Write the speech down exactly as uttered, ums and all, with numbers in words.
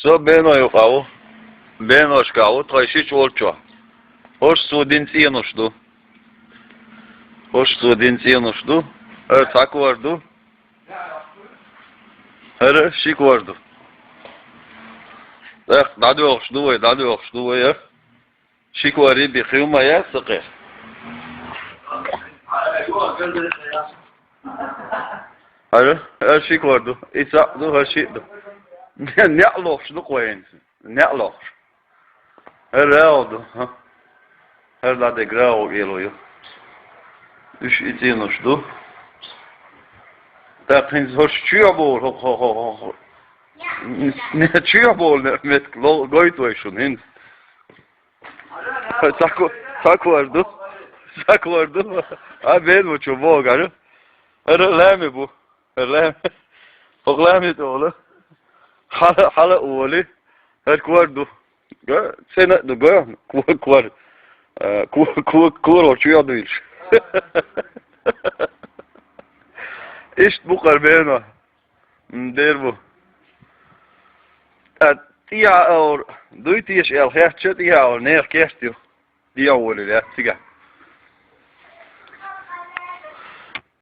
Со Бено юкъа ву. Беношка ву, тхай шича волчо. ХӀорш цо дина цӀенош ду. ХӀорш цо дина цӀенош ду. ХӀара цхьа кор ду. ХӀара ши кор ду. ТӀаккха дӀадоьлхуш ду вай, дӀадоьлхуш ду вай, а? Ши кори бихи ма яц сакъе. ХӀара, хӀара ши кор ду. И цхьаъ ду, хӀара шиъ ду. НеӀ лохуш ду кхоьнца. НеӀ лохуш. ХӀара рагӀу ду, хӀа? ХӀара дӀадерг рагӀу кӀело ю. Уьш и цӀенош ду. ТӀаккха хӀинца хӀорш чоьхьа бовла, хӀо, хӀо, хӀо, хӀо, хӀо. Не, чоьхьа бовла не, метка ло-, гойту вай шуна хӀинца. Цхьа ко-, цхьа кор ду. Цхьа кор ду. А, Бено чу богӀара. ХӀара лаьме бу. ХӀара лаьме. ХӀокху лаьме тӀе волу. Хьала, хьала а воли. ХӀара кор ду. Га, цӀена а ду, га, ко-, кор. А, ко-, ко-, корахь чоьхьа дуьйлуш. Иштта бу кхара Бено. М, дер бу. Ткъа тӀехьа аур дуй теша аьлла хеттача, тӀехьа аур нехан кест ю. ДӀа а волий лаьтта цигахь.